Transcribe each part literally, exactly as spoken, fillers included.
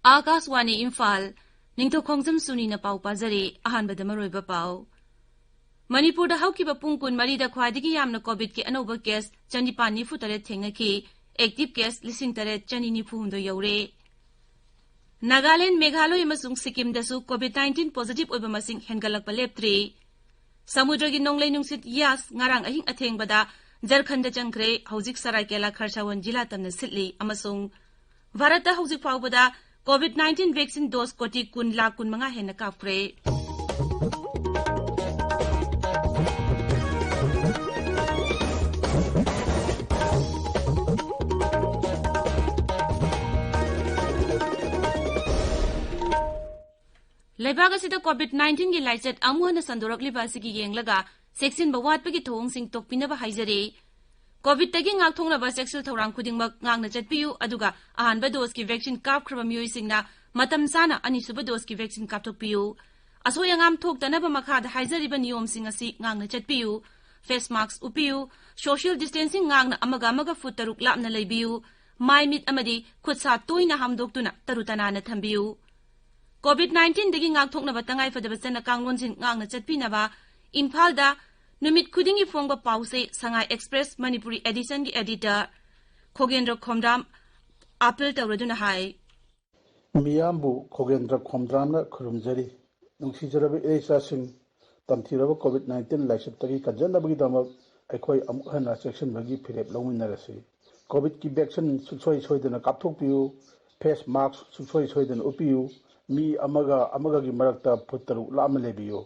ꯑꯥꯀꯥꯁꯋꯥꯅꯤ ꯏꯝꯐꯥꯜ, ꯅꯤꯡꯊꯧꯈꯣꯡꯖꯝ ꯁꯨꯅꯤꯅ ꯄꯥꯎ ꯄꯥꯖꯔꯤ꯫ ꯑꯍꯥꯟꯕꯗ ꯃꯔꯨꯑꯣꯏꯕ ꯄꯥꯎ꯫ ꯃꯅꯤꯄꯨꯔꯗ ꯍꯧꯈꯤꯕ ꯄꯨꯡ ꯀꯨꯟꯃꯔꯤꯗ ꯈ꯭ꯋꯥꯏꯗꯒꯤ ꯌꯥꯝꯅ ꯀꯣꯚꯤꯗꯀꯤ ꯑꯅꯧꯕ ꯀꯦꯁ ꯆꯅꯤꯄꯥꯟ ꯅꯤꯐꯨ ꯇꯔꯦꯠ ꯊꯦꯡꯅꯈꯤ꯫ ꯑꯦꯛꯇꯤꯚ ꯀꯦꯁ ꯂꯤꯁꯤꯡ ꯇꯔꯦꯠ ꯆꯅꯤ ꯅꯤꯐꯨ ꯍꯨꯝꯗꯣꯏ ꯌꯧꯔꯦ꯫ ꯅꯥꯒꯥꯂꯦꯟ, ꯃꯦꯘꯥꯂꯣꯏ ꯑꯃꯁꯨꯡ ꯁꯤꯛꯀꯤꯝꯗꯁꯨ ꯀꯣꯚꯤꯗ ꯅꯥꯏꯟꯇꯤꯟ ꯄꯣꯖꯤꯇꯤꯚ ꯑꯣꯏꯕ ꯃꯁꯤꯡ ꯍꯦꯟꯒꯠꯂꯛꯄ ꯂꯦꯞꯇ꯭ꯔꯤ꯫ ꯁꯃꯨꯗ꯭ꯔꯒꯤ ꯅꯣꯡꯂꯩ ꯅꯨꯡꯁꯤꯠ ꯌꯥꯁ ꯉꯔꯥꯡ ꯑꯍꯤꯡ ꯑꯊꯦꯡꯕꯗ ꯖꯔꯈꯟꯗ ꯆꯪꯈ꯭ꯔꯦ꯫ ꯍꯧꯖꯤꯛ ꯁꯔꯥꯏꯀꯦꯂꯥ ꯈꯔꯁꯥꯋꯟ ꯖꯤꯂꯥ ꯇꯝꯅ ꯁꯤꯠꯂꯤ ꯑꯃꯁꯨꯡ ꯚꯥꯔꯠꯇ ꯍꯧꯖꯤꯛ ꯐꯥꯎꯕꯗ ꯀꯣꯚꯤꯗ ꯅꯥꯏꯟꯇꯤꯟ ꯚꯦꯛꯁꯤꯟ ꯗꯣꯁ ꯀꯣꯇꯤ ꯀꯨꯟ ꯂꯥꯈ ꯀꯨꯟꯃꯉꯥ ꯍꯦꯟꯅ ꯀꯥꯞꯈ꯭ꯔꯦ꯫ ꯂꯩꯕꯥꯛ ꯑꯁꯤꯗ ꯀꯣꯚꯤꯗ ꯅꯥꯏꯟꯇꯤꯟꯒꯤ ꯂꯥꯏꯆꯠ ꯑꯃꯨꯛ ꯍꯟꯅ ꯁꯟꯗꯣꯔꯛꯂꯤꯕ ꯑꯁꯤꯒꯤ ꯌꯦꯡꯂꯒ ꯆꯦꯛꯁꯤꯟꯕ ꯋꯥꯠꯄꯒꯤ ꯊꯧꯑꯣꯡꯁꯤꯡ ꯇꯣꯛꯄꯤꯅꯕ ꯍꯥꯏꯖꯔꯤ꯫ ꯀꯣꯚꯤꯗꯇꯒꯤ ꯉꯥꯛꯊꯣꯛꯅꯕ ꯆꯦꯛꯁꯤꯜ ꯊꯧꯔꯥꯡ ꯈꯨꯗꯤꯡꯃꯛ ꯉꯥꯛꯅ ꯆꯠꯄꯤꯌꯨ, ꯑꯗꯨꯒ ꯑꯍꯥꯟꯕ ꯗꯣꯁꯀꯤ ꯚꯦꯛꯁꯤꯟ ꯀꯥꯞꯈ꯭ꯔꯕ ꯃꯤꯑꯣꯏꯁꯤꯡꯅ ꯃꯇꯝ ꯆꯥꯅ ꯑꯅꯤꯁꯨꯕ ꯗꯣꯁꯀꯤ ꯚꯦꯛꯁꯤꯟ ꯀꯥꯞꯊꯣꯛꯄꯤꯌꯨ꯫ ꯑꯁꯣꯏ ꯑꯉꯥꯝ ꯊꯣꯛꯇꯅꯕ ꯃꯈꯥꯗ ꯍꯥꯏꯖꯔꯤꯕ ꯅꯤꯌꯣꯝꯁꯤꯡ ꯑꯁꯤ ꯉꯥꯛꯅ ꯆꯠꯄꯤꯌꯨ: ꯐꯦꯁ ꯃꯥꯁꯛ ꯎꯞꯄꯤꯌꯨ, ꯁꯣꯁꯤꯌꯦꯜ ꯗꯤꯁꯇꯦꯟꯁꯤꯡ ꯉꯥꯛꯅ ꯑꯃꯒ ꯑꯃꯒ ꯐꯨꯠ ꯇꯔꯨꯛ ꯂꯥꯞꯅ ꯂꯩꯕꯤꯌꯨ, ꯃꯥꯏ ꯃꯤꯠ ꯑꯃꯗꯤ ꯈꯨꯠ ꯁꯥ ꯇꯣꯏꯅ ꯍꯥꯝꯗꯣꯛꯇꯨꯅ ꯇꯔꯨ ꯇꯅꯥꯟꯅ ꯊꯝꯕꯤꯌꯨ꯫ ꯀꯣꯚꯤꯗ ꯅꯥꯏꯟꯇꯤꯟꯗꯒꯤ ꯉꯥꯛꯊꯣꯛꯅꯕ ꯇꯉꯥꯏꯐꯗꯕ ꯆꯠꯅ ꯀꯥꯡꯂꯣꯟꯁꯤꯡ ꯉꯥꯛꯅ ꯆꯠꯄꯤꯅꯕ ꯏꯝꯐꯥꯜꯗ ꯅꯨꯃꯤꯠ ꯈꯨꯗꯤꯡꯒꯤ ꯐꯣꯡꯕ ꯄꯥꯎꯆꯦ ꯁꯉꯥꯏ express Manipuri ꯑꯦꯗꯤꯁꯟꯒꯤ editor ꯈꯣꯒꯦꯟꯗ꯭ꯔ Khomdram appeal ꯇꯧꯔꯗꯨꯅ ꯍꯥꯏ꯫ ꯃꯤꯌꯥꯝꯕꯨ ꯈꯣꯒꯦꯟꯗ꯭ꯔ ꯈꯣꯝꯗ꯭ꯔꯥꯝꯅ ꯈꯨꯔꯨꯝꯖꯔꯤ꯫ ꯅꯨꯡꯁꯤꯖꯔꯕ ꯏꯆꯥꯁꯤꯡ, ꯇꯝꯊꯤꯔꯕ ꯀꯣꯚꯤꯗ ꯅꯥꯏꯟꯇꯤꯟ ꯂꯥꯏꯆꯠꯇꯒꯤ ꯀꯟꯖꯅꯕꯒꯤꯗꯃꯛ ꯑꯩꯈꯣꯏ ꯑꯃꯨꯛ ꯍꯟꯅ ꯆꯦꯛꯁꯤꯟꯕꯒꯤ ꯐꯤꯔꯦꯞ ꯂꯧꯃꯤꯟꯅꯔꯁꯤ꯫ ꯀꯣꯚꯤꯗꯀꯤ ꯚꯦꯛꯁꯤꯟ ꯁꯨꯡꯁꯣꯏ ꯁꯣꯏꯗꯅ ꯀꯥꯞꯊꯣꯛꯄꯤꯌꯨ꯫ ꯐꯦꯁ ꯃꯥꯁꯛ ꯁꯨꯡꯁꯣꯏ ꯁꯣꯏꯗꯅ ꯎꯞꯄꯤꯌꯨ꯫ ꯃꯤ ꯑꯃꯒ ꯑꯃꯒꯒꯤ ꯃꯔꯛꯇ ꯐꯨꯠ ꯇꯔꯨꯛ ꯂꯥꯞꯅ ꯂꯩꯕꯤꯌꯨ꯫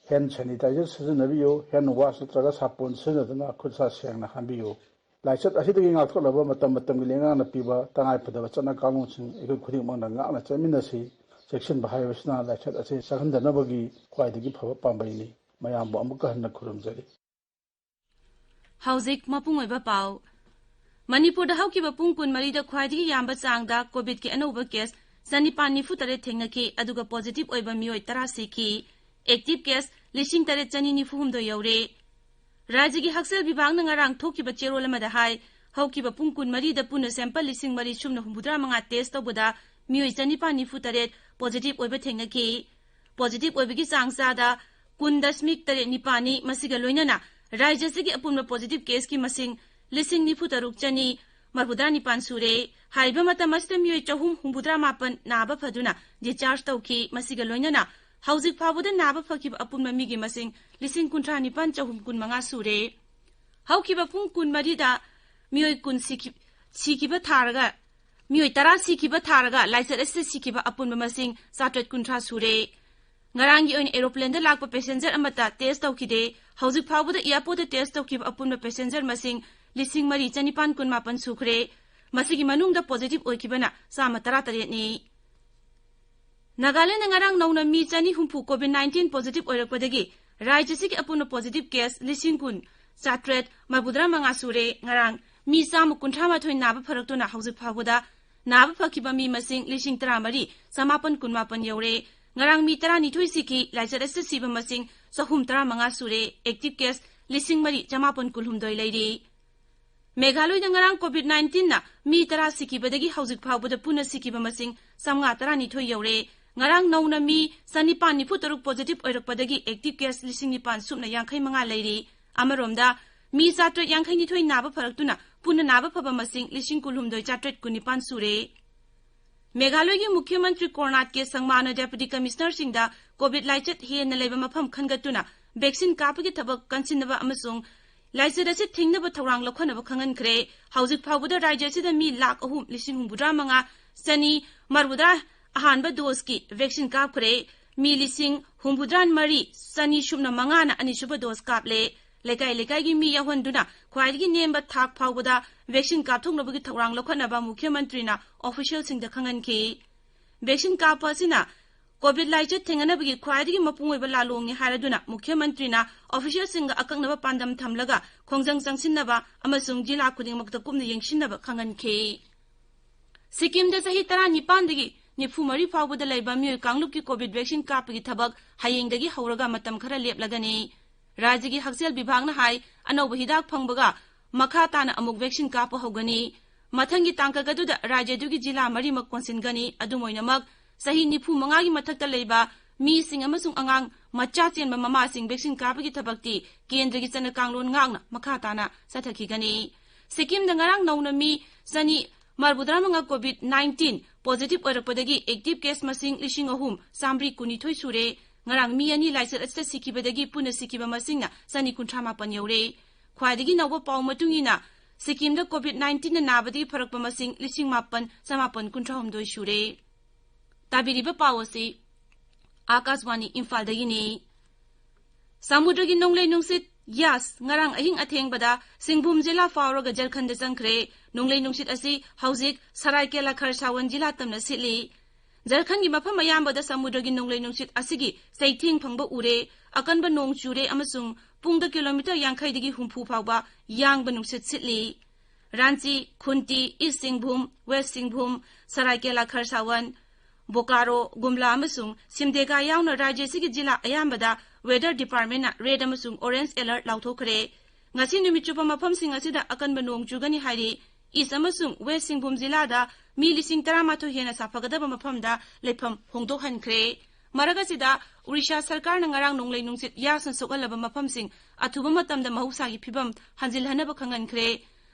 ꯍꯦꯟ ꯁꯦꯅꯤꯇꯥꯏꯖꯔ ꯁꯤꯖꯤꯟꯅꯕꯤꯌꯨ꯫ ꯍꯦꯟ ꯋꯥꯁ ꯅꯠꯇ꯭ꯔꯒ ꯁꯥꯄꯣꯟ ꯁꯤꯖꯤꯟꯅꯗꯨꯅ ꯈꯨꯠ ꯁꯥ ꯁꯦꯡꯅ ꯍꯥꯝꯕꯤꯌꯨ꯫ ꯂꯥꯏꯆꯠ ꯑꯁꯤꯗꯒꯤ ꯉꯥꯛꯊꯣꯛꯅꯕ ꯃꯇꯝ ꯃꯇꯝꯒꯤ ꯂꯩꯉꯥꯛꯅ ꯄꯤꯕ ꯇꯉꯥꯏ ꯐꯗꯕ ꯆꯠꯅ ꯀꯥꯡꯂꯣꯟꯁꯤꯡ ꯑꯩꯈꯣꯏ ꯈꯨꯗꯤꯡꯃꯛꯅ ꯉꯥꯛꯅ ꯆꯠꯃꯤꯟꯅꯁꯤ꯫ ꯆꯦꯛꯁꯤꯟꯕ ꯍꯥꯏꯕꯁꯤꯅ ꯂꯥꯏꯆꯠ ꯑꯁꯤ ꯆꯪꯍꯟꯗꯅꯕꯒꯤ ꯈ꯭ꯋꯥꯏꯗꯒꯤ ꯐꯕ ꯄꯥꯝꯕꯩꯅꯤ꯫ ꯃꯌꯥꯝꯕꯨ ꯑꯃꯨꯛꯀ ꯍꯟꯅ ꯈꯨꯔꯨꯝꯖꯔꯤ꯫ ꯍꯧꯖꯤꯛ ꯃꯄꯨꯡ ꯑꯣꯏꯕ ꯄꯥꯎ꯫ ꯃꯅꯤꯄꯨꯔꯗ ꯍꯧꯈꯤꯕ ꯄꯨꯡ ꯀꯨꯟꯃꯔꯤꯗ ꯈ꯭ꯋꯥꯏꯗꯒꯤ ꯌꯥꯝꯕ ꯆꯥꯡꯗ ꯀꯣꯚꯤꯗꯀꯤ ꯑꯅꯧꯕ ꯀꯦꯁ ꯆꯅꯤꯄꯥꯟ ꯅꯤꯐꯨ ꯇꯔꯦꯠ ꯊꯦꯡꯅꯈꯤ, ꯑꯗꯨꯒ ꯄꯣꯖꯤꯇꯤꯚ ꯑꯣꯏꯕ ꯃꯤꯑꯣꯏ ꯇꯔꯥ ꯁꯤꯈꯤ꯫ ꯑꯦꯛꯇꯤꯚ ꯀꯦꯁ ꯂꯤꯁꯤꯡ ꯇꯔꯦꯠ ꯆꯅꯤ ꯅꯤꯐꯨ ꯍꯨꯝꯗꯣꯏ ꯌꯧꯔꯦ꯫ ꯔꯥꯖ꯭ꯌꯒꯤ ꯍꯛꯁꯦꯜ ꯕꯤꯚꯥꯒꯅ ꯉꯔꯥꯡ ꯊꯣꯛꯈꯤꯕ ꯆꯦꯔꯣꯜ ꯑꯃꯗ ꯍꯥꯏ, ꯍꯧꯈꯤꯕ ꯄꯨꯡ ꯀꯨꯟꯃꯔꯤꯗ ꯄꯨꯟꯅ ꯁꯦꯝꯄꯜ ꯂꯤꯁꯤꯡ ꯃꯔꯤ ꯁꯨꯞꯅ ꯍꯨꯝꯐꯨꯇꯔꯥ ꯃꯉꯥ ꯇꯦꯁ ꯇꯧꯕꯗ ꯃꯤꯑꯣꯏ ꯆꯅꯤꯄꯥꯟ ꯅꯤꯐꯨ ꯇꯔꯦꯠ positive ꯑꯣꯏꯕ ꯊꯦꯡꯅꯈꯤ꯫ Positive ꯑꯣꯏꯕꯒꯤ ꯆꯥꯡ ꯆꯥꯗ ꯀꯨꯟ ꯗꯁꯃꯤꯛ ꯇꯔꯦꯠ ꯅꯤꯄꯥꯟꯅꯤ꯫ ꯃꯁꯤꯒ ꯂꯣꯏꯅꯅ ꯔꯥꯖ꯭ꯌ ꯑꯁꯤꯒꯤ ꯑꯄꯨꯟꯕ positive caseꯀꯤ ꯃꯁꯤꯡ ꯂꯤꯁꯤꯡ ꯅꯤꯐꯨ ꯇꯔꯨꯛ ꯆꯅꯤ ꯃꯔꯐꯨꯇꯔꯥ ꯅꯤꯄꯥꯟ ꯁꯨꯔꯦ꯫ ꯍꯥꯏꯔꯤꯕ ꯃꯇꯝ ꯑꯁꯤꯗ ꯃꯤꯑꯣꯏ ꯆꯍꯨꯝ ꯍꯨꯝꯐꯨꯇꯔꯥ ꯃꯥꯄꯟ ꯅꯥꯕ ꯐꯗꯨꯅ discharge ꯇꯧꯈꯤ꯫ ꯃꯁꯤꯒ ꯂꯣꯏꯅꯅ ꯍꯧꯖꯤꯛ ꯐꯥꯎꯕꯗ ꯅꯥꯕ ꯐꯈꯤꯕ ꯑꯄꯨꯟꯕ ꯃꯤꯒꯤ ꯃꯁꯤꯡ ꯂꯤꯁꯤꯡ ꯀꯨꯟꯊ꯭ꯔꯥ ꯅꯤꯄꯥꯟ ꯆꯍꯨꯝ ꯀꯨꯟ ꯃꯉꯥ ꯁꯨꯔꯦ꯫ ꯍꯧꯈꯤꯕ ꯄꯨꯡ ꯀꯨꯟ ꯃꯔꯤꯗ ꯃꯤꯑꯣꯏ ꯀꯨꯟ ꯁꯤꯈꯤ-, ꯁꯤꯈꯤꯕ ꯊꯥꯔꯒ, ꯃꯤꯑꯣꯏ ꯇꯔꯥ ꯁꯤꯈꯤꯕ ꯊꯥꯔꯒ ꯂꯥꯏꯆꯠ ꯑꯁꯤꯗ ꯁꯤꯈꯤꯕ ꯑꯄꯨꯟꯕ ꯃꯁꯤꯡ ꯆꯥꯇ꯭ꯔꯦꯠ ꯀꯨꯟꯊ꯭ꯔꯥ ꯁꯨꯔꯦ꯫ ꯉꯔꯥꯡꯒꯤ ꯑꯣꯏꯅ aeroplaneꯗ ꯂꯥꯛꯄ passenger ꯑꯃꯠꯇ test ꯇꯧꯈꯤꯗꯦ꯫ ꯍꯧꯖꯤꯛ ꯐꯥꯎꯕꯗ airportꯇ test ꯇꯧꯈꯤꯕ ꯑꯄꯨꯟꯕ passenger ꯃꯁꯤꯡ ꯂꯤꯁꯤꯡ ꯃꯔꯤ ꯆꯅꯤꯄꯥꯟ ꯀꯨꯟꯃꯥꯄꯟ ꯁꯨꯈ꯭ꯔꯦ꯫ ꯃꯁꯤꯒꯤ ꯃꯅꯨꯡꯗ positive ꯑꯣꯏꯈꯤꯕꯅ ꯆꯥꯝꯃ ꯇꯔꯥꯇꯔꯦꯠꯅꯤ꯫ ꯅꯥꯒꯥꯂꯦꯟꯗ ꯉꯔꯥꯡ ꯅꯧꯅ ꯃꯤ ꯆꯅꯤ ꯍꯨꯝꯐꯨ COVID nineteen positive ꯑꯣꯏꯔꯛꯄꯗꯒꯤ ꯔꯥꯖ꯭ꯌ ꯑꯁꯤꯒꯤ ꯑꯄꯨꯟꯕ positive case ꯂꯤꯁꯤꯡ ꯀꯨꯟ ꯆꯥꯇ꯭ꯔꯦꯠ ꯃꯔꯐꯨꯇꯔꯥ ꯃꯉꯥ ꯁꯨꯔꯦ꯫ ꯉꯔꯥꯡ ꯃꯤ ꯆꯥꯝꯃ ꯀꯨꯟꯊ꯭ꯔꯥ ꯃꯥꯊꯣꯏ ꯅꯥꯕ ꯐꯔꯛꯇꯨꯅ ꯍꯧꯖꯤꯛ ꯐꯥꯎꯕꯗ ꯅꯥꯕ ꯐꯈꯤꯕ ꯃꯤ ꯃꯁꯤꯡ ꯂꯤꯁꯤꯡ ꯇꯔꯥꯃꯔꯤ ꯆꯃꯥꯄꯟ ꯀꯨꯟꯃꯥꯄꯟ ꯌꯧꯔꯦ꯫ ꯉꯔꯥꯡ ꯃꯤ ꯇꯔꯥꯅꯤꯊꯣꯏ ꯁꯤꯈꯤ꯫ ꯂꯥꯏꯆꯠ ꯑꯁꯤꯗ ꯁꯤꯕ ꯃꯁꯤꯡ ꯆꯍꯨꯝ ꯇꯔꯥꯃꯉꯥ ꯁꯨꯔꯦ꯫ Active case ꯂꯤꯁꯤꯡ ꯃꯔꯤ ꯆꯃꯥꯄꯟ ꯀꯨꯟꯍꯨꯝꯗꯣꯏ ꯂꯩꯔꯤ꯫ ꯃꯦꯘꯥꯂꯣꯏꯗ ꯉꯔꯥꯡ COVID nineteenꯅ ꯃꯤ ꯇꯔꯥ ꯁꯤꯈꯤꯕꯗꯒꯤ ꯍꯧꯖꯤꯛ ꯐꯥꯎꯕꯗ ꯄꯨꯟꯅ ꯁꯤꯈꯤꯕ ꯃꯁꯤꯡ ꯆꯥꯝꯃꯉꯥ ꯇꯔꯥꯅꯤꯊꯣꯏ ꯌꯧꯔꯦ꯫ ꯉꯔꯥꯡ ꯅꯧꯅ ꯃꯤ ꯆꯅꯤꯄꯥꯟ ꯅꯤꯐꯨ ꯇꯔꯨꯛ positive ꯑꯣꯏꯔꯛꯄꯗꯒꯤ active case ꯂꯤꯁꯤꯡ ꯅꯤꯄꯥꯟ ꯁꯨꯞꯅ ꯌꯥꯡꯈꯩ ꯃꯉꯥ ꯂꯩꯔꯤ꯫ ꯑꯃꯔꯣꯝꯗ, ꯃꯤ ꯆꯥꯇ꯭ꯔꯦꯠ ꯌꯥꯡꯈꯩ ꯅꯤꯊꯣꯏ ꯅꯥꯕ ꯐꯔꯛꯇꯨꯅ ꯄꯨꯟꯅ ꯅꯥꯕ ꯐꯕ ꯃꯁꯤꯡ ꯂꯤꯁꯤꯡ ꯀꯨꯟꯍꯨꯝꯗꯣꯏ ꯆꯥꯇ꯭ꯔꯦꯠ ꯀꯨꯟꯅꯤꯄꯥꯟ ꯁꯨꯔꯦ꯫ ꯃꯦꯘꯥꯂꯣꯏꯒꯤ ꯃꯨꯈ꯭ꯌ ꯃꯟꯇ꯭ꯔꯤ ꯀꯣꯔꯅꯥꯠ ꯀꯦ ꯁꯪꯃꯥꯅ Deputy Commissionerꯁꯤꯡꯗ COVID ꯂꯥꯏꯆꯠ ꯍꯦꯟꯅ ꯂꯩꯕ ꯃꯐꯝ ꯈꯟꯒꯠꯇꯨꯅ vaccine ꯀꯥꯞꯄꯒꯤ ꯊꯕꯛ ꯀꯟꯁꯤꯟꯅꯕ ꯑꯃꯁꯨꯡ ꯂꯥꯏꯆꯠ ꯑꯁꯤ ꯊꯤꯡꯅꯕ ꯊꯧꯔꯥꯡ ꯂꯧꯈꯠꯅꯕ ꯈꯪꯍꯟꯈ꯭ꯔꯦ꯫ ꯍꯧꯖꯤꯛ ꯐꯥꯎꯕꯗ ꯔꯥꯖ꯭ꯌ ꯑꯁꯤꯗ ꯃꯤ ꯂꯥꯈ ꯑꯍꯨꯝ ꯂꯤꯁꯤꯡ ꯍꯨꯝꯐꯨꯇꯔꯥ ꯃꯉꯥ ꯆꯅꯤ ꯃꯔꯐꯨꯇꯔꯥ ꯑꯍꯥꯟꯕ doseꯀꯤ vaccine ꯀꯥꯞꯈ꯭ꯔꯦ꯫ ꯃꯤ ꯂꯤꯁꯤꯡ ꯍꯨꯝꯐꯨꯇꯔꯥ ꯃꯔꯤ ꯆꯅꯤ ꯁꯨꯞꯅ ꯃꯉꯥꯅ ꯑꯅꯤꯁꯨꯕ dose ꯀꯥꯞꯂꯦ꯫ ꯂꯩꯀꯥꯏ ꯂꯩꯀꯥꯏꯒꯤ ꯃꯤ ꯌꯥꯎꯍꯟꯗꯨꯅ ꯈ꯭ꯋꯥꯏꯗꯒꯤ ꯅꯦꯝꯕ ꯊꯥꯛ ꯐꯥꯎꯕꯗ vaccine ꯀꯥꯞꯊꯣꯛꯅꯕꯒꯤ ꯊꯧꯔꯥꯡ ꯂꯧꯈꯠꯅꯕ ꯃꯨꯈ꯭ꯌ ꯃꯟꯇ꯭ꯔꯤꯅ officialꯁꯤꯡꯗ ꯈꯪꯍꯟꯈꯤ꯫ Vaccine ꯀꯥꯞꯄ ꯑꯁꯤꯅ COVID ꯂꯥꯏꯆꯠ ꯊꯦꯡꯅꯅꯕꯒꯤ ꯈ꯭ꯋꯥꯏꯗꯒꯤ ꯃꯄꯨꯡ ꯑꯣꯏꯕ ꯂꯥꯂꯣꯡꯅꯤ ꯍꯥꯏꯔꯗꯨꯅ ꯃꯨꯈ꯭ꯌ ꯃꯟꯇ꯭ꯔꯤꯅ officialꯁꯤꯡꯒ ꯑꯀꯛꯅꯕ ꯄꯥꯟꯗꯝ ꯊꯝꯂꯒ ꯈꯣꯡꯖꯪ ꯆꯪꯁꯤꯟꯅꯕ ꯑꯃꯁꯨꯡ ꯖꯤꯂꯥ ꯈꯨꯗꯤꯡꯃꯛꯇ ꯀꯨꯞꯅ ꯌꯦꯡꯁꯤꯟꯅꯕ ꯈꯪꯍꯟꯈꯤ꯫ ꯁꯤꯛꯀꯤꯝꯗ ꯆꯍꯤ ꯇꯔꯥꯅꯤꯄꯥꯟꯗꯒꯤ ꯅꯤꯐꯨ ꯃꯔꯤ ꯐꯥꯎꯕꯗ ꯂꯩꯕ ꯃꯤꯑꯣꯏ ꯀꯥꯡꯂꯨꯞꯀꯤ COVID vaccine ꯀꯥꯞꯄꯒꯤ ꯊꯕꯛ ꯍꯌꯦꯡꯗꯒꯤ ꯍꯧꯔꯒ ꯃꯇꯝ ꯈꯔ ꯂꯦꯞꯂꯒꯅꯤ꯫ ꯔꯥꯖ꯭ꯌꯒꯤ ꯍꯛꯁꯦꯜ ꯕꯤꯚꯥꯒꯅ ꯍꯥꯏ, ꯑꯅꯧꯕ ꯍꯤꯗꯥꯛ ꯐꯪꯕꯒ ꯃꯈꯥ ꯇꯥꯅ ꯑꯃꯨꯛ vaccine ꯀꯥꯞꯄ ꯍꯧꯒꯅꯤ꯫ ꯃꯊꯪꯒꯤ ꯇꯥꯡꯀꯛ ꯑꯗꯨꯗ ꯔꯥꯖ꯭ꯌ ꯑꯗꯨꯒꯤ ꯖꯤꯂꯥ ꯃꯔꯤꯃꯛ ꯀꯣꯟꯁꯤꯟꯒꯅꯤ꯫ ꯑꯗꯨꯝ ꯑꯣꯏꯅꯃꯛ, ꯆꯍꯤ ꯅꯤꯐꯨ ꯃꯉꯥꯒꯤ ꯃꯊꯛꯇ ꯂꯩꯕ ꯃꯤꯁꯤꯡ ꯑꯃꯁꯨꯡ ꯑꯉꯥꯡ ꯃꯆꯥ ꯆꯦꯟꯕ ꯃꯃꯥꯁꯤꯡ vaccine ꯀꯥꯞꯄꯒꯤ ꯊꯕꯛꯇꯤ ꯀꯦꯟꯗ꯭ꯔꯒꯤ ꯆꯠꯅ ꯀꯥꯡꯂꯣꯟ ꯉꯥꯛꯅ ꯃꯈꯥ ꯇꯥꯅ ꯆꯠꯊꯈꯤꯒꯅꯤ꯫ ꯁꯤꯛꯀꯤꯝꯗ ꯉꯔꯥꯡ ꯅꯧꯅ ꯃꯤ ꯆꯅꯤ ꯃꯔꯤꯐꯨꯇꯔꯥ ꯃꯉꯥ COVID nineteen positive ꯑꯣꯏꯔꯛꯄꯗꯒꯤ active case ꯃꯁꯤꯡ ꯂꯤꯁꯤꯡ ꯑꯍꯨꯝ ꯆꯥꯃꯔꯤ ꯀꯨꯟꯅꯤꯊꯣꯏ ꯁꯨꯔꯦ꯫ ꯉꯔꯥꯡ ꯃꯤ ꯑꯅꯤ ꯂꯥꯏꯆꯠ ꯑꯁꯤꯗ ꯁꯤꯈꯤꯕꯗꯒꯤ ꯄꯨꯟꯅ ꯁꯤꯈꯤꯕ ꯃꯁꯤꯡꯅ ꯆꯅꯤ ꯀꯨꯟꯊ꯭ꯔꯥ ꯃꯥꯄꯟ ꯌꯧꯔꯦ꯫ ꯈ꯭ꯋꯥꯏꯗꯒꯤ ꯅꯧꯕ ꯄꯥꯎ ꯃꯇꯨꯡ ꯏꯟꯅ, ꯁꯤꯛꯀꯤꯝꯗ COVID nineteen ꯅꯥꯕꯗꯒꯤ ꯐꯔꯛꯄ ꯃꯁꯤꯡ ꯂꯤꯁꯤꯡ ꯃꯥꯄꯟ ꯆꯃꯥꯄꯟ ꯀꯨꯟꯊ꯭ꯔꯥ ꯍꯨꯝꯗꯣꯏ ꯁꯨꯔꯦ꯫ ꯇꯥꯕꯤꯔꯤꯕ ꯄꯥꯎ ꯑꯁꯤ ꯑꯥꯀꯥꯁꯕꯥꯅꯤ ꯏꯝꯐꯥꯜꯗꯒꯤꯅꯤ꯫ ꯁꯃꯨꯗ꯭ꯔꯒꯤ ꯅꯣꯡꯂꯩ ꯅꯨꯡꯁꯤꯠ ꯌꯥꯁ ꯉꯔꯥꯡ ꯑꯍꯤꯡ ꯑꯊꯦꯡꯕꯗ ꯁꯤꯡꯚꯨꯝ ꯖꯤꯂꯥ ꯐꯥꯎꯔꯒ ꯖꯔꯈꯟꯗ ꯆꯪꯈ꯭ꯔꯦ꯫ ꯅꯣꯡꯂꯩ ꯅꯨꯡꯁꯤꯠ ꯑꯁꯤ ꯍꯧꯖꯤꯛ ꯁꯔꯥꯏꯀꯦꯂꯥ ꯈꯔꯁꯥꯋꯟ ꯖꯤꯂꯥ ꯇꯝꯅ ꯁꯤꯠꯂꯤ꯫ ꯖꯔꯈꯟꯒꯤ ꯃꯐꯝ ꯑꯌꯥꯝꯕꯗ ꯁꯃꯨꯗ꯭ꯔꯒꯤ ꯅꯣꯡꯂꯩ ꯅꯨꯡꯁꯤꯠ ꯑꯁꯤꯒꯤ ꯆꯩꯊꯦꯡ ꯐꯪꯕ ꯎꯔꯦ꯫ ꯑꯀꯟꯕ ꯅꯣꯡ ꯆꯨꯔꯦ ꯑꯃꯁꯨꯡ ꯄꯨꯡꯗ kilometre ꯌꯥꯡꯈꯩꯗꯒꯤ ꯍꯨꯝꯐꯨ ꯐꯥꯎꯕ ꯌꯥꯡꯕ ꯅꯨꯡꯁꯤꯠ ꯁꯤꯠꯂꯤ꯫ ꯔꯥꯟꯆꯤ, ꯈꯨꯟꯇꯤ, ꯏꯁ ꯁꯤꯡꯚꯨꯝ, ꯋꯦꯁ ꯁꯤꯡꯚꯨꯝ, ꯁꯔꯥꯏꯀꯦꯂꯥ ꯈꯔꯁꯥꯋꯟ, ꯕꯣꯀꯥꯔꯣ, ꯒꯨꯝꯂꯥ ꯑꯃꯁꯨꯡ ꯁꯤꯝꯗꯦꯒꯥ ꯌꯥꯎꯅ ꯔꯥꯖ꯭ꯌ ꯑꯁꯤꯒꯤ ꯖꯤꯂꯥ ꯑꯌꯥꯝꯕꯗ weather departmentꯅ red ꯑꯃꯁꯨꯡ orange alert ꯂꯥꯎꯊꯣꯛꯈ꯭ꯔꯦ꯫ ꯉꯁꯤ ꯅꯨꯃꯤꯠ ꯆꯨꯞꯄ ꯃꯐꯝꯁꯤꯡ ꯑꯁꯤꯗ ꯑꯀꯟꯕ ꯅꯣꯡ ꯆꯨꯒꯅꯤ ꯍꯥꯏꯔꯤ꯫ ꯏꯁ ꯑꯃꯁꯨꯡ ꯋꯦꯁ ꯁꯤꯡꯚꯨꯝ ꯖꯤꯂꯥꯗ ꯃꯤ ꯂꯤꯁꯤꯡ ꯇꯔꯥꯃꯥꯊꯣꯏ ꯍꯦꯟꯅ ꯁꯥꯐꯒꯗꯕ ꯃꯐꯝꯗ ꯂꯩꯐꯝ ꯍꯣꯡꯗꯣꯛꯍꯟꯈ꯭ꯔꯦ꯫ ꯃꯔꯛ ꯑꯁꯤꯗ, ꯑꯣꯔꯤꯁꯥ ꯁꯔꯀꯥꯔꯅ ꯉꯔꯥꯡ ꯅꯣꯡꯂꯩ ꯅꯨꯡꯁꯤꯠ ꯌꯥꯁꯅ ꯁꯣꯛꯍꯜꯂꯕ ꯃꯐꯝꯁꯤꯡ ꯑꯊꯨꯕ ꯃꯇꯝꯗ ꯃꯍꯧꯁꯥꯒꯤ ꯐꯤꯕꯝ ꯍꯟꯖꯤꯜꯍꯟꯅꯕ ꯈꯪꯍꯟꯈ꯭ꯔꯦ꯫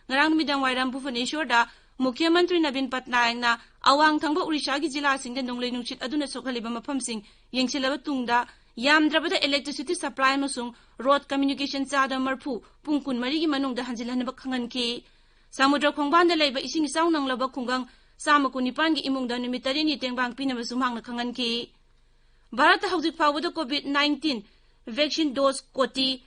ꯉꯔꯥꯡ ꯅꯨꯃꯤꯗꯥꯡ ꯋꯥꯏꯔꯝ ꯚꯨꯕꯅꯦꯁ꯭ꯋꯔꯗ ꯃꯨꯈ꯭ꯌ ꯃꯟꯇ꯭ꯔꯤ ꯅꯕꯤꯟ ꯄꯠꯅꯥꯌꯛꯅ ꯑꯋꯥꯡ ꯊꯪꯕ ꯑꯣꯔꯤꯁꯥꯒꯤ ꯖꯤꯂꯥꯁꯤꯡꯗ ꯅꯣꯡꯂꯩ ꯅꯨꯡꯁꯤꯠ ꯑꯗꯨꯅ ꯁꯣꯛꯍꯜꯂꯤꯕ ꯃꯐꯝꯁꯤꯡ ꯌꯦꯡꯁꯤꯜꯂꯕ ꯇꯨꯡꯗ, ꯌꯥꯝꯗ꯭ꯔꯕꯗ electricity supply ꯑꯃꯁꯨꯡ road communication ꯆꯥꯗ ꯃꯔꯐꯨ ꯄꯨꯡ ꯀꯨꯟꯃꯔꯤꯒꯤ ꯃꯅꯨꯡꯗ ꯍꯟꯖꯤꯜꯍꯟꯅꯕ ꯈꯪꯍꯟꯈꯤ꯫ ꯁꯃꯨꯗ꯭ꯔ ꯈꯣꯡꯕꯥꯟꯗ ꯂꯩꯕ ꯏꯁꯤꯡ ꯏꯆꯥꯎ ꯅꯪꯂꯕ ꯈꯨꯡꯒꯪ ꯆꯥꯝꯃ ꯀꯨꯟꯅꯤꯄꯥꯟꯒꯤ ꯏꯃꯨꯡꯗ ꯅꯨꯃꯤꯠ ꯇꯔꯦꯠꯅꯤ ꯇꯦꯡꯕꯥꯡ ꯄꯤꯅꯕꯁꯨ ꯃꯍꯥꯛꯅ ꯈꯪꯍꯟꯈꯤ꯫ ꯚꯥꯔꯠꯇ ꯍꯧꯖꯤꯛ ꯐꯥꯎꯕꯗ COVID nineteen vaccine dose ꯀꯣꯇꯤ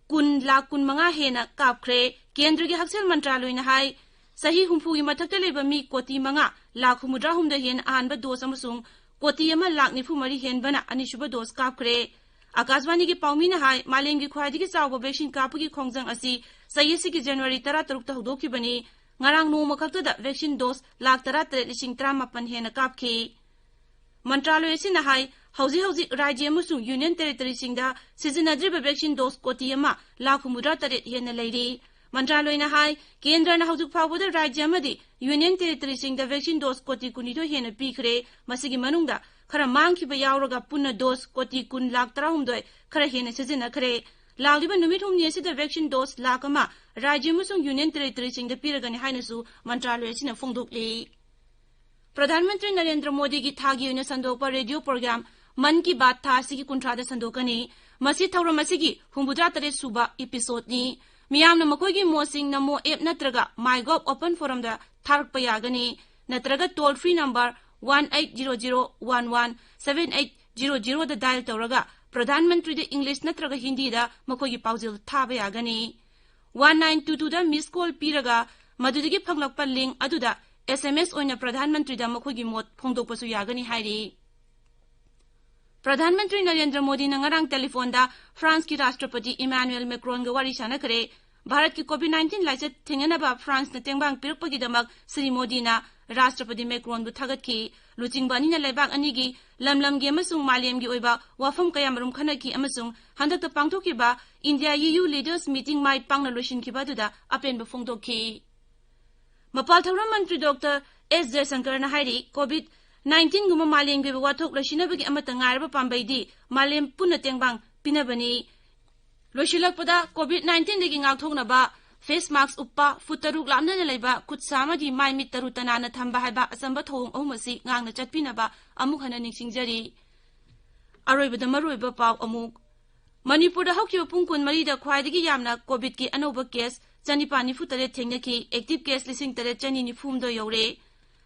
ꯀꯨꯟ ꯂꯥꯈ ꯀꯨꯟꯃꯉꯥ ꯍꯦꯟꯅ ꯀꯥꯞꯈ꯭ꯔꯦ꯫ ꯀꯦꯟꯗ꯭ꯔꯒꯤ ꯍꯛꯁꯦꯜ ꯃꯟꯇ꯭ꯔꯥꯂꯣꯏꯅ ꯍꯥꯏ, ꯆꯍꯤ ꯍꯨꯝꯐꯨꯒꯤ ꯃꯊꯛꯇ ꯂꯩꯕ ꯃꯤ ꯀꯣꯇꯤ ꯃꯉꯥ ꯂꯥꯈ ꯍꯨꯝꯐꯨꯇꯔꯥ ꯍꯨꯝꯗꯣꯏ ꯍꯦꯟꯅ ꯑꯍꯥꯟꯕ dose ꯑꯃꯁꯨꯡ ꯀꯣꯇꯤ ꯑꯃ ꯂꯥꯈ ꯅꯤꯐꯨ ꯃꯔꯤ ꯍꯦꯟꯕꯅ ꯑꯅꯤꯁꯨꯕ dose ꯀꯥꯞꯈ꯭ꯔꯦ꯫ ꯑꯀꯥꯁꯕꯥꯅꯤꯒꯤ ꯄꯥꯎꯃꯤꯅ ꯍꯥꯏ, ꯃꯥꯂꯦꯝꯒꯤ ꯈ꯭ꯋꯥꯏꯗꯒꯤ ꯆꯥꯎꯕ vaccine ꯀꯥꯞꯄꯒꯤ ꯈꯣꯡꯖꯪ ꯑꯁꯤ ꯆꯍꯤ ꯑꯁꯤꯒꯤ January ꯇꯔꯥꯇꯔꯨꯛꯇ ꯍꯧꯗꯣꯛꯈꯤꯕꯅꯤ꯫ ꯉꯔꯥꯡ ꯅꯣꯡꯃ ꯈꯛꯇꯗ vaccine dose ꯂꯥꯈ ꯇꯔꯥꯇꯔꯦꯠ ꯂꯤꯁꯤꯡ ꯇꯔꯥꯃꯥꯄꯟ ꯍꯦꯟꯅ ꯀꯥꯞꯈꯤ꯫ ꯃꯟꯇ꯭ꯔꯥꯂꯣꯏ ꯑꯁꯤꯅ ꯍꯥꯏ, ꯍꯧꯖꯤꯛ ꯍꯧꯖꯤꯛ ꯔꯥꯖ꯭ꯌ ꯑꯃꯁꯨꯡ Union Territoryꯁꯤꯡꯗ ꯁꯤꯖꯤꯟꯅꯗ꯭ꯔꯤꯕ vaccine dose ꯀꯣꯇꯤ ꯑꯃ ꯂꯥꯈ ꯍꯨꯝꯐꯨꯇꯔꯥ ꯇꯔꯦꯠ ꯍꯦꯟꯅ ꯂꯩꯔꯤ꯫ ꯃꯟꯇ꯭ꯔꯥꯂꯣꯏꯅ ꯍꯥꯏ, ꯀꯦꯟꯗ꯭ꯔꯅ ꯍꯧꯖꯤꯛ ꯐꯥꯎꯕꯗ ꯔꯥꯖ꯭ꯌ ꯑꯃꯗꯤ ꯌꯨꯅꯤꯌꯟ ꯇꯦꯔꯤꯇꯣꯔꯤꯁꯤꯡꯗ ꯚꯦꯛꯁꯤꯟ ꯗꯣꯁ ꯀꯣꯇꯤ ꯀꯨꯟꯅꯤꯊꯣꯏ ꯍꯦꯟꯅ ꯄꯤꯈ꯭ꯔꯦ꯫ ꯃꯁꯤꯒꯤ ꯃꯅꯨꯡꯗ ꯈꯔ ꯃꯥꯡꯈꯤꯕ ꯌꯥꯎꯔꯒ ꯄꯨꯟꯅ ꯗꯣꯁ ꯀꯣꯇꯤ ꯀꯨꯟ ꯂꯥꯈ ꯇꯔꯥꯍꯨꯝꯗꯣꯏ ꯈꯔ ꯍꯦꯟꯅ ꯁꯤꯖꯤꯟꯅꯈ꯭ꯔꯦ꯫ ꯂꯥꯛꯂꯤꯕ ꯅꯨꯃꯤꯠ ꯍꯨꯝꯅꯤ ꯑꯁꯤꯗ ꯚꯦꯛꯁꯤꯟ ꯗꯣꯁ ꯂꯥꯈ ꯑꯃ ꯔꯥꯖ꯭ꯌ ꯑꯃꯁꯨꯡ ꯌꯨꯅꯤꯌꯟ ꯇꯦꯔꯤꯇꯣꯔꯤꯁꯤꯡꯗ ꯄꯤꯔꯒꯅꯤ ꯍꯥꯏꯅꯁꯨ ꯃꯟꯇ꯭ꯔꯥꯂꯣꯏ ꯑꯁꯤꯅ ꯐꯣꯡꯗꯣꯛꯂꯤ꯫ ꯄ꯭ꯔꯙꯥꯟ ꯃꯟꯇ꯭ꯔꯤ ꯅꯔꯦꯟꯗ꯭ꯔ ꯃꯣꯗꯤꯒꯤ ꯊꯥꯒꯤ ꯑꯣꯏꯅ ꯁꯟꯗꯣꯛꯄ ꯔꯦꯗꯤꯑꯣ ꯄ꯭ꯔꯣꯒ꯭ꯔꯥꯝ ꯃꯟ ꯀꯤ ꯕꯥꯠ ꯊꯥ ꯑꯁꯤꯒꯤ ꯀꯨꯟꯊ꯭ꯔꯥꯗ ꯁꯟꯗꯣꯛꯀꯅꯤ꯫ ꯃꯁꯤ ꯊꯧꯔꯝ ꯑꯁꯤꯒꯤ ꯍꯨꯝꯐꯨꯇꯔꯥ ꯇꯔꯦꯠ ꯁꯨꯕ ꯏꯄꯤꯁꯣꯗꯅꯤ꯫ ꯃꯤꯌꯥꯝꯅ ꯃꯈꯣꯏꯒꯤ ꯃꯣꯠꯁꯤꯡ ꯅꯃꯣ ꯑꯦꯞ ꯅꯠꯇ꯭ꯔꯒ ꯃꯥꯏ ꯒꯣꯚ ꯑꯣꯄꯟ ꯐꯣꯔꯝꯗ ꯊꯥꯔꯛꯄ ꯌꯥꯒꯅꯤ, ꯅꯠꯇ꯭ꯔꯒ toll free number one eight zero zero one one seven eight zero ꯖꯤꯔꯣꯗ ꯗꯥꯏꯜ ꯇꯧꯔꯒ ꯄ꯭ꯔꯙꯥꯟ ꯃꯟꯇ꯭ꯔꯤꯗ ꯏꯪꯂꯤꯁ ꯅꯠꯇ꯭ꯔꯒ ꯍꯤꯟꯗꯤꯗ ꯃꯈꯣꯏꯒꯤ ꯄꯥꯎꯖꯦꯜ ꯊꯥꯕ ꯌꯥꯒꯅꯤ꯫ ꯋꯥꯟ ꯅꯥꯏꯟ ꯇꯨ ꯇꯨꯗ ꯃꯤꯁ ꯀꯣꯜ ꯄꯤꯔꯒ ꯃꯗꯨꯗꯒꯤ ꯐꯪꯂꯛꯄ ꯂꯤꯡ ꯑꯗꯨꯗ ꯑꯦꯁ ꯑꯦꯝ ꯑꯦꯁ ꯑꯣꯏꯅ ꯄ꯭ꯔꯙꯥꯟ ꯃꯟꯇ꯭ꯔꯤꯗ ꯃꯈꯣꯏꯒꯤ ꯃꯣꯠ ꯐꯣꯡꯗꯣꯛꯄꯁꯨ ꯌꯥꯒꯅꯤ ꯍꯥꯏꯔꯤ꯫ ꯄ꯭ꯔꯙꯥꯟ ꯃꯟꯇ꯭ꯔꯤ ꯅꯔꯦꯟꯗ꯭ꯔ ꯃꯣꯗꯤꯅ ꯉꯔꯥꯡ ꯇꯦꯂꯤꯐꯣꯟꯗ ꯐ꯭ꯔꯥꯟꯁꯀꯤ ꯔꯥꯁꯇ꯭ꯔꯄꯇꯤ ꯏꯃꯥꯅꯨꯑꯦꯜ ꯃꯦꯀ꯭ꯔꯣꯟꯒ ꯋꯥꯔꯤ ꯁꯥꯟꯅꯈ꯭ꯔꯦ꯫ ꯚꯥꯔꯠꯀꯤ ꯀꯣꯚꯤꯗ ꯅꯥꯏꯟꯇꯤꯟ ꯂꯥꯏꯆꯠ ꯊꯦꯡꯅꯅꯕ ꯐ꯭ꯔꯥꯟꯁꯅ ꯇꯦꯡꯕꯥꯡ ꯄꯤꯔꯛꯄꯒꯤꯗꯃꯛ ꯁ꯭ꯔꯤ ꯃꯣꯗꯤꯅ ꯔꯥꯁꯇ꯭ꯔꯄꯇꯤ ꯃꯦꯀ꯭ꯔꯣꯟꯕꯨ ꯊꯥꯒꯠꯈꯤ꯫ ꯂꯨꯆꯤꯡꯕ ꯑꯅꯤꯅ ꯂꯩꯕꯥꯛ ꯑꯅꯤꯒꯤ ꯂꯝꯂꯝꯒꯤ ꯑꯃꯁꯨꯡ ꯃꯥꯂꯦꯝꯒꯤ ꯑꯣꯏꯕ ꯋꯥꯐꯝ ꯀꯌꯥꯃꯔꯨꯝ ꯈꯟꯅꯈꯤ ꯑꯃꯁꯨꯡ ꯍꯟꯗꯛꯇ ꯄꯥꯡꯊꯣꯛꯈꯤꯕ India E U leaders meeting ꯃꯥꯏ ꯄꯥꯛꯅ ꯂꯣꯏꯁꯤꯟꯈꯤꯕ ꯑꯗꯨꯗ ꯑꯄꯦꯟꯕ ꯐꯣꯡꯗꯣꯛꯈꯤ꯫ ꯃꯄꯥꯜ ꯊꯧꯔꯝ ꯃꯟꯇ꯭ꯔꯤ ꯗꯣꯛꯇꯔ ꯑꯦꯁ ꯖꯌꯁꯪꯀꯔꯅ ꯍꯥꯏꯔꯤ, ꯀꯣꯚꯤꯗ ꯅꯥꯏꯟꯇꯤꯟꯒꯨꯝꯕ ꯃꯥꯂꯦꯝꯒꯤ ꯑꯣꯏꯕ ꯋꯥꯊꯣꯛ ꯂꯣꯏꯁꯤꯟꯅꯕꯒꯤ ꯑꯃꯠꯇ ꯉꯥꯏꯔꯕ ꯄꯥꯝꯕꯩꯗꯤ ꯃꯥꯂꯦꯝ ꯄꯨꯟꯅ ꯇꯦꯡꯕꯥꯡ ꯄꯤꯅꯕꯅꯤ꯫ ꯂꯣꯏꯁꯤꯜꯂꯛꯄꯗ ꯀꯣꯚꯤꯗ ꯅꯥꯏꯟꯇꯤꯟꯗꯒꯤ ꯉꯥꯛꯊꯣꯛꯅꯕ ꯐꯦꯁ ꯃꯥꯛꯁ ꯎꯞꯄ, ꯐꯨꯠ ꯇꯔꯨꯛ ꯂꯥꯞꯅꯅ ꯂꯩꯕ, ꯈꯨꯠ ꯁꯥ ꯑꯃꯗꯤ ꯃꯥꯏ ꯃꯤꯠ ꯇꯔꯨ ꯇꯅꯥꯟꯅ ꯊꯝꯕ ꯍꯥꯏꯕ ꯑꯆꯝꯕ ꯊꯧꯑꯣꯡ ꯑꯍꯨꯝ ꯑꯁꯤ ꯉꯥꯛꯅ ꯆꯠꯄꯤꯅꯕ ꯑꯃꯨꯛ ꯍꯟꯅ ꯅꯤꯡꯁꯤꯡꯖꯔꯤ꯫ ꯑꯔꯣꯏꯕꯗ ꯃꯔꯨꯑꯣꯏꯕ ꯄꯥꯎ ꯑꯃꯨꯛ꯫ ꯃꯅꯤꯄꯨꯔꯗ ꯍꯧꯈꯤꯕ ꯄꯨꯡ ꯀꯨꯟꯃꯔꯤꯗ ꯈ꯭ꯋꯥꯏꯗꯒꯤ ꯌꯥꯝꯅ ꯀꯣꯚꯤꯗꯀꯤ ꯑꯅꯧꯕ ꯀꯦꯁ ꯆꯅꯤꯄꯥꯟ ꯅꯤꯐꯨ ꯇꯔꯦꯠ ꯊꯦꯡꯅꯈꯤ꯫ ꯑꯦꯛꯇꯤꯚ ꯀꯦꯁ ꯂꯤꯁꯤꯡ ꯇꯔꯦꯠ ꯆꯅꯤ ꯅꯤꯐꯨ ꯍꯨꯝꯗꯣꯏ ꯌꯧꯔꯦ꯫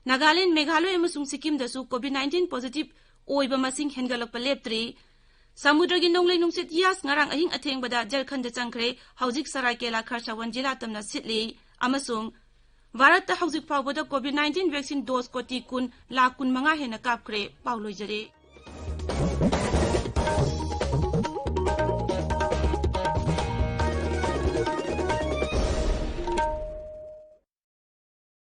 ꯅꯥꯒꯥꯂꯦꯟ, ꯃꯦꯘꯥꯂꯣꯏ ꯑꯃꯁꯨꯡ ꯁꯤꯛꯀꯤꯝꯗꯁꯨ ꯀꯣꯚꯤꯗ ꯅꯥꯏꯟꯇꯤꯟ ꯄꯣꯖꯤꯇꯤꯚ ꯑꯣꯏꯕ ꯃꯁꯤꯡ ꯍꯦꯟꯒꯠꯂꯛꯄ ꯂꯦꯞꯇ꯭ꯔꯤ꯫ ꯁꯃꯨꯗ꯭ꯔꯒꯤ ꯅꯣꯡꯂꯩ ꯅꯨꯡꯁꯤꯠ ꯌꯥꯁ ꯉꯔꯥꯡ ꯑꯍꯤꯡ ꯑꯊꯦꯡꯕꯗ ꯖꯔꯈꯟꯗ ꯆꯪꯈ꯭ꯔꯦ꯫ ꯍꯧꯖꯤꯛ ꯁꯔꯥꯏꯀꯦꯂꯥ ꯈꯔꯁꯥꯋꯟ ꯖꯤꯂꯥ ꯇꯝꯅ ꯁꯤꯠꯂꯤ꯫ ꯑꯃꯁꯨꯡ ꯚꯥꯔꯠꯇ ꯍꯧꯖꯤꯛ ꯐꯥꯎꯕꯗ ꯀꯣꯚꯤꯗ ꯅꯥꯏꯟꯇꯤꯟ ꯚꯦꯛꯁꯤꯟ ꯗꯣꯁ ꯀꯣꯇꯤ ꯀꯨꯟ ꯂꯥꯈ ꯀꯨꯟꯃꯉꯥ ꯍꯦꯟꯅ ꯀꯥꯞꯈ꯭ꯔꯦ꯫ ꯄꯥꯎ ꯂꯣꯏꯖꯔꯦ꯫